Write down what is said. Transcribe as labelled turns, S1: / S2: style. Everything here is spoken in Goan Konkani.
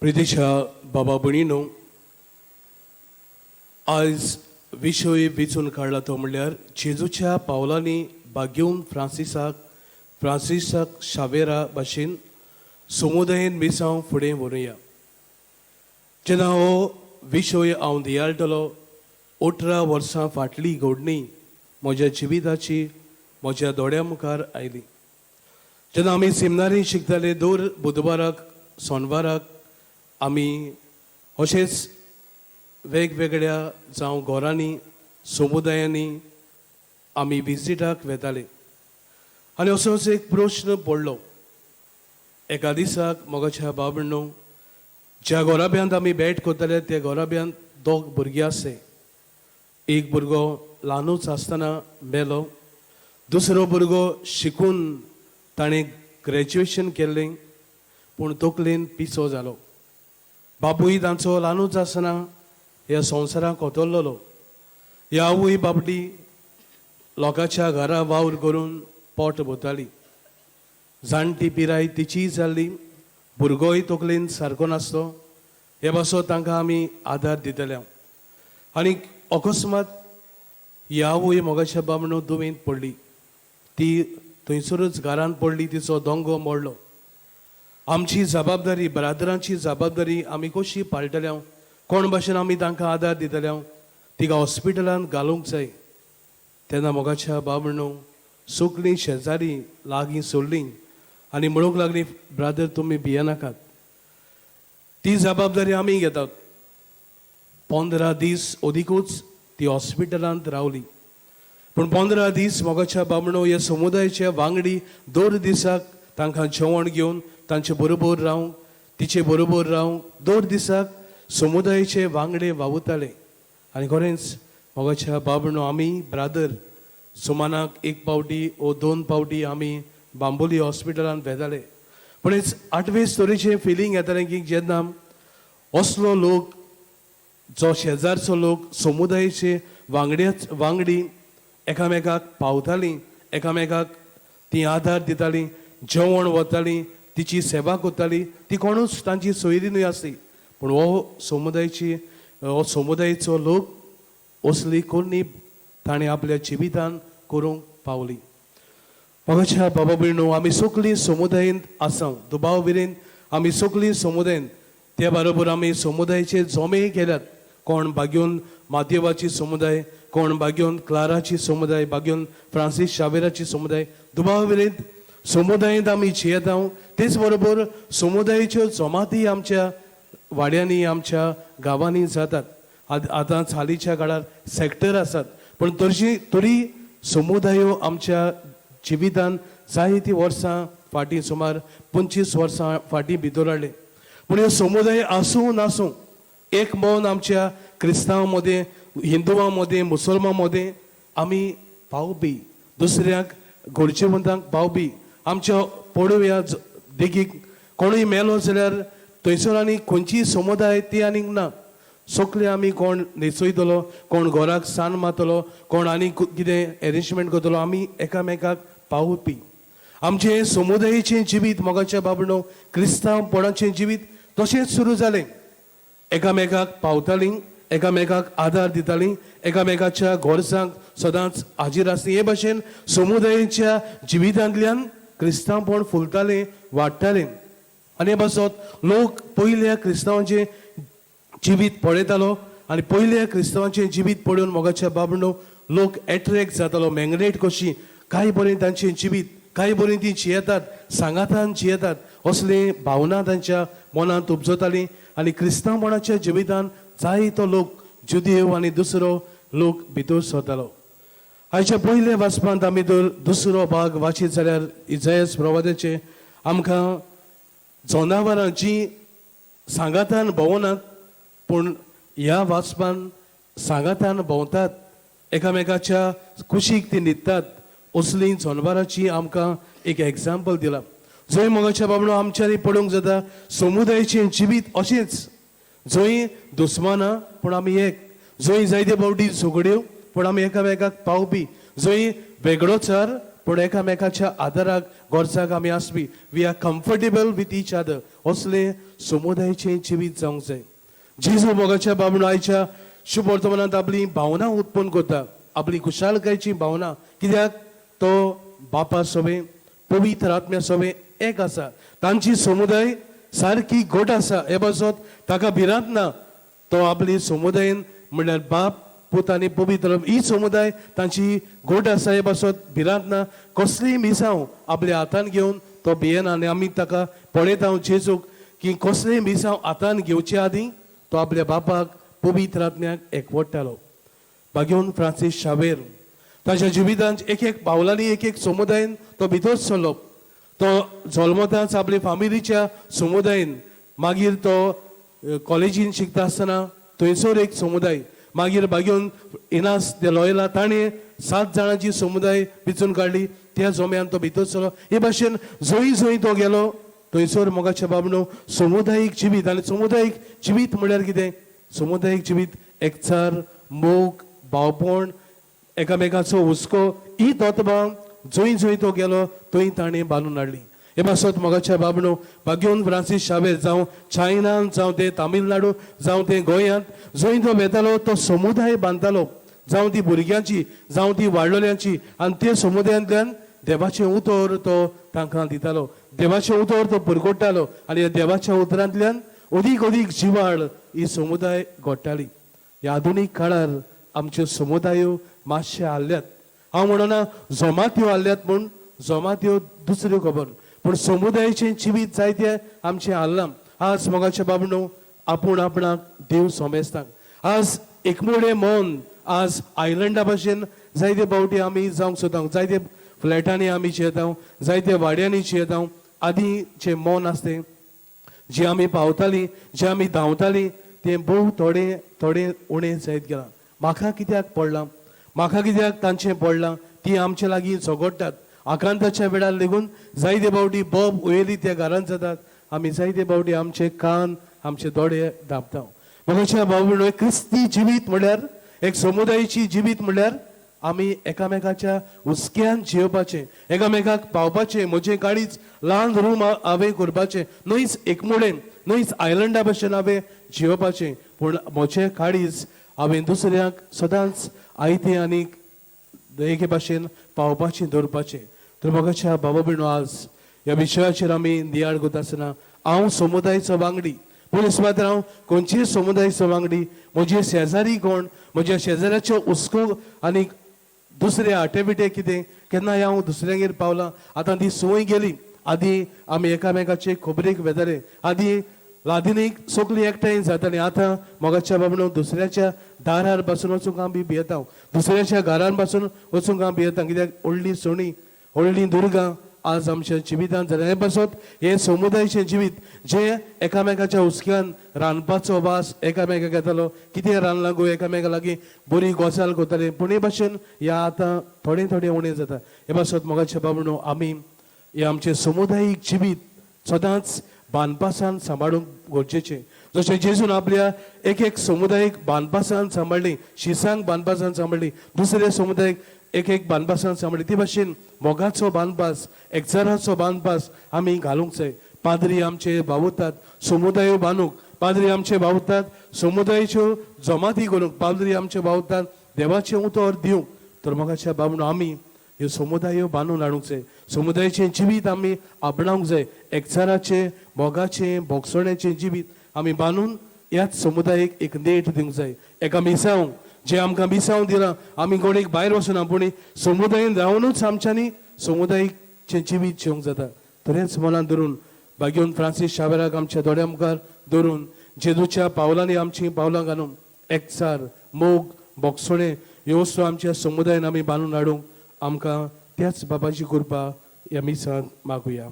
S1: प्रितीच्या बाबा भयणीनो, आयज विशय वेंचून काडला तो म्हणल्यार जेजूच्या पावलांनी बागेवन फ्रांसिसाक फ्रांसिसाक शावेरा भाशेन समुदायेन मिसांव फुडें व्हरुया. जेन्ना हो विशय हांव दियाळटलो, 18 वर्सां फाटली घडणी म्हज्या जिविताची म्हज्या दोळ्या मुखार आयली. जेन्ना आमी सेमिनारीन शिकताले, दर बुधवाराक सोनवाराक आमी अशेंच वेगवेगळ्या जावं घरांनी समुदायांनी आमी विजिटाक वेताले आनी असोच एक प्रश्न पडलो एका दिसाक. मोगाच्या बाबणो, ज्या घराब्यांत आमी भेट करताले त्या घराब्यांत दोग भुरगीं आसले. एक भुरगो ल्हानूच आसतना मेलो. दुसरो भुरगो शिकून ताणें ग्रॅज्युएशन केल्लें, पूण तकलेन पिसो जालो. बापूय तांचो ल्हानूच आसतना ह्या संवसाराक कोतरलेलो. ह्या आवय बाबडी लोकांच्या घरा वावर करून पोट भरताली. जाणटी पिराय तिचीय जाल्ली, भुरगोय तकलेन सारको नासलो. हे पासत तांकां आमी आदार दितले आनी अकस्मात ही आवय मोगाच्या बामणो दुयेंत पडली. ती थंयसरूच घरांत पडली, तिचो दोंगो मोडलो. आमची जबाबदारी, ब्रादरांची जबाबदारी आमी कशी पाळटले, कोण भाशेन आमी तांकां आदार दितले, तिका हॉस्पिटलांत घालूंक जाय. तेन्ना मोगाच्या बाबणो, सगळीं शेजारी लागीं सोडलीं आनी म्हणूंक लागली, ब्रादर, तुमी भियेनाकात, ती जबाबदारी आमी घेतात. 15 दीस अदिकूच ती हॉस्पिटलांत रावली. पूण 15 दीस, मोगाच्या बामणो, ह्या समुदायाचे वांगडी दर दिसाक तांकां जेवण घेवन तांचे बरोबर रावंक, तिचे बरोबर रावंक दर दिसाक समुदायाचे वांगडे वावुरताले. आनी खरेंच मोगाच्या बाबणो, आमी ब्रादर सुमानाक एक पावटी ओ दोन पावटी आमी बांबोली हॉस्पिटलांत वेताले. पूण आठवेच तरेचें फिलींग येतालें की जेन्ना असलो लोक जो शेजारचो लोक, समुदायाचे वांगड्याच वांगडी एकामेकाक पावतालीं, एकामेकाक ती आदार दितालीं, जेवण वतालीं, तिची सेवा करताली, ती कोणूच तांची सोयरी न्हय आसली, पूण हो समुदायाची हो समुदायाचो लोक असली कोणी ताणें आपल्या जिवितान करूंक पावली. मोगाच्या बाबा भयणो, आमी सगळीं समुदायेंत आसा. दुबाव विरेन आमी सगळीं समुदायेंत. त्या बरोबर आमी समुदायाचे जोमेय केल्यात. कोण बागेवन मातेवाची समुदाय, कोण बागेवन क्लाराची समुदाय, बागेवन फ्रांसीस शावेराची समुदाय. दुबाव विरेंत समुदायेंत आमी जियेता. तेच बरोबर समुदायाच्यो जमाती आमच्या वाड्यांनी, आमच्या गांवांनी जातात. आतां हालींच्या काळार सेक्टर आसात, पूण तशी तरी समुदायो आमच्या जिवितान जायतीं वर्सां फाटीं, सुमार 25 वर्सां फाटीं भितर हाडले. पूण ह्यो समुदाय आसूं नासूं, एक मन आमच्या क्रिस्तांव मदें, हिंदुवां मदें, मुसलमां मदें आमी पावपी, दुसऱ्यांक गरजेवंतांक पावपी. आमच्या पळोवया, देखीक कोणूय मेलो जाल्यार थंयसर आनी खंयचीय समुदाय ती आनीक ना. सगळे आमी कोण न्हेसयतलो, कोण घराक सान मारतलो, कोण आनी कितें एरेंजमेंट करतलो. आमी एकामेकाक पावपी. आमचें समुदायेचें जिवीत, मोगाच्या बाबणो, क्रिस्तांवपणाचें जिवीत तशेंच सुरू जालें. एकामेकाक पावतालीं, एकामेकाक आदार दितालीं, एकामेकाच्या गरजांक सदांच हाजीर आसली. हे भाशेन समुदायाच्या जिवितांतल्यान क्रिस्तांवपण फुलतालें, वाडटालें. आनी हे पासत लोक पयल्या क्रिस्तांवांचें जिवीत पळयतालो आनी पयल्या क्रिस्तांवांचें जिवीत पळोवन, मोगाच्या बाबणो, लोक एट्रेक्ट जातालो, मॅग्नेट कशी. काय बरें तांचें जिवीत, काय बरें ती जियेतात, सांगातान जियेतात, असली भावना तांच्या मनांत उपजताली. आनी क्रिस्तांवपणाच्या जिवितान जायतो लोक, जुदेव आनी दुसरो लोक भितर सरतालो. आयच्या पयल्या वाचपांत आमी जर दुसरो भाग वाचीत जाल्यार इजायस प्रवादाचे आमकां जनावरां जी सांगातान भोंवनात, पूण ह्या वाचपान सांगातान भोंवतात, एकामेकाच्या कुशीक ती न्हिदतात, असलीं जनावरांची आमकां एक एग्जाम्पल दिलां. जंय, मोगाच्या बाबणो, आमच्यांनी पळोवंक जाता समुदायाचें जिवीत अशेंच, जंय दुस्मानां पूण आमी एक, जंय जायते फावटी झगड्यो पूण आमी एकामेकाक पावपी, जंय वेगळोचार पूण एकामेकाच्या आदाराक गरजाक आमी आसपी. We are comfortable with each other. असलें समुदायाचें जिवीत जावंक जाय. जेजू मोगाच्या बाबून आयच्या शुभ वर्तमानांत आपली भावना उत्पन्न करता, आपली खुशालकायची भावना. कित्याक तो बापा सोबे पवित्र आत्म्या सोबे एक आसा. तांची समुदाय सारकी घट आसा. हे पासत ताका भिरांत ना. तो आपली समुदायेन म्हणल्यार बाप, पूत आनी पवित्र ही समुदाय तांची घट आसा. हे पासत भिरांत ना. कसलीय मिसांव आपल्या हातान घेवन तो भियेना. आनी आमी ताका पळयता जेजूक की कसलेय मिसांव हातान घेवचे आदीं तो आपल्या बापाक, पवित्र आत्म्याक एकवडटालो. बागेवन फ्रांसीस शावेर ताच्या जिवितांत एक एक पावलांनी एक एक समुदायेन तो भितर सरलो. तो जल्मताच आपले फामिलीच्या समुदायेन, मागीर तो कॉलेजीन शिकता आसतना थंयसर एक समुदाय, मागीर बागेवन इनास दे लॉयला ताणें 7 जाणांची समुदाय विचून काडली, त्या जोम्यान तो भितर सरलो. हे भाशेन जंय जंय तो गेलो थंयसर मोगाच्या बाबणो समुदायीक जिवीत. आनी समुदायीक जिवीत म्हणल्यार कितें? समुदायीक जिवीत एकचार, मोग, भावपण, एकामेकाचो हुस्को, ही तत्वां जंय जंय तो गेलो थंय ताणें बांदून हाडली. हे पासत मोगाच्या बाबणो बागेवन फ्रांसीस शावेर जावं चायनान, जावं ते तामिळनाडू, जावं ते गोंयांत, जंय तो वेतालो तो समुदाय बांदतालो, जावं ती भुरग्यांची, जावं ती वाडलोल्यांची. आनी ते समुदायांतल्यान देवाचें उतर तो तांकां दितालो, देवाचें उतर तो पुरगोडटालो. आनी ह्या देवाच्या उतरांतल्यान अदीक अदीक जिवाळ ही समुदाय घडटाली. ह्या आधुनीक काळार आमच्यो समुदायो मातशे हाल्ल्यात. हांव म्हणना जमात्यो हाल्ल्यात म्हूण, जमात्यो दुसऱ्यो खबर, पूण समुदायाचें जिवीत जायतें आमचें हाल्लां. आज मोगाचे बाबणो आपूण आपणाक देव सोमेस्तांक आज एकमुळे मन, आज आयलंडा भाशेन जायते फावटी आमी जावंक सोदता. जायते फ्लॅटांनी आमी जियेता, जायते वाड्यांनी जियेता. आदीं जें मन आसतें, जे आमी पावतालीं, जे आमी धांवतालीं, तें भोव थोडें थोडें उणें जायत गेलां. म्हाका कित्याक पडलां, म्हाका कित्याक तांचें पडलां, ती आमचे लागीं झगडटात. आकांताच्या वेळार लेगून जायते फावटी बोब उयली त्या घरांत जातात. आमी जायते फावटी आमचे कान, आमचे दोळे धांपता. मोगाच्या भाव, क्रिस्ती जिवीत म्हणल्यार, एक समुदायाची जिवीत म्हणल्यार आमी एकामेकाच्या हुस्क्यान जियोवपाचें, एकामेकाक पावपाचें. म्हजें काळीज ल्हान रूम हांवें करपाचें, न्हयच एकमुळें, न्हयच आयलंडा भशेन हांवें जियोवपाचें, पूण म्हजें काळीज हांवें दुसऱ्यांक सदांच आयतें आनी एके भाशेन पावपाचें, दवरपाचें. तर मोगाच्या बाबा भयणो, आज ह्या विशयाचेर आमी नियाळ करता आसतना हांव समुदायाचो वांगडी, पूण मात्र हांव खंयचेय समुदायाचो वांगडी, म्हजे शेजारी कोण, म्हज्या शेजाऱ्याचो हुस्को आनी दुसरे आटेबिटे कितें, केन्नाय हांव दुसऱ्यांगेर पावलां. आतां ती संवय गेली. आदीं आमी एकामेकाचे खबरेक वेताले, आदीं लादिनीक सगळीं एकठांय जातालीं. आतां मोगाच्या बाबणो दुसऱ्याच्या दारार बसून वचूंक आमी भियेता, दुसऱ्याच्या घरान बसून वचूंक आमी भियेता. कित्याक व्हडलीं सणीं, व्हडलीं दुर्गां आज आमच्या जिवितांत जालें. हें पासत हें समुदायाचें जिवीत जें एकामेकाच्या हुस्क्यान रांदपाचो वास एकामेकाक येतालो, कितें रांदलां गो, एकामेका लागीं बरी गजाल करतालीं. पूण हे भाशेन ह्या आतां थोडें थोडें उणें जाता. हे पासत मोगाच्या बाबणो आमी हें आमचें समुदायीक जिवीत सदांच बांदपासान सांबाळूंक गरजेचें. जशें जेजून आपल्या एक एक समुदायीक बांदपासान सांबाळ्ळी, शिसांक बांदपासान सांबाळ्ळी, दुसऱ्या समुदायीक एक एक बांदपासान सांबाळ्ळी, ते भाशेन मोगाचो बांदपास, एकचाराचो बांदपास आमी घालूंक जाय. पाद्री आमचे वावुरतात समुदायो बांदूंक, पाद्री आमचे वावुरतात समुदायाच्यो जमाती करूंक, पाद्री आमचे वावुरतात देवाचें उतर दिवंक. तर मोगाच्या बाबणो आमी ह्यो समुदायो बांदून हाडूंक जाय, समुदायाचें जिवीत आमी आपणावंक जाय. एकचाराचें, मोगाचें, भोगसण्याचें जिवीत आमी बांदून ह्याच समुदायेक एक नेट दिवंक जाय. एका मिसांव जें आमकां मिसांव दिलां, आमी कोणेक भायर वचना, पूण समुदायेन रावनूच आमच्यांनी समुदायीचें जिवीत जिवंक जाता. तरेंच मनान धरून बागेवन फ्रांसीस शावेराक आमच्या दोळ्या मुखार धरून जेजूच्या पावलांनी आमचीं पावलां घालून एकचार, मोग, भोगसणें ह्यो वस्तू आमच्या समुदायान आमी बांदून हाडूंक आमकां त्याच बाबाची कृपा ह्या मिसांत मागुया.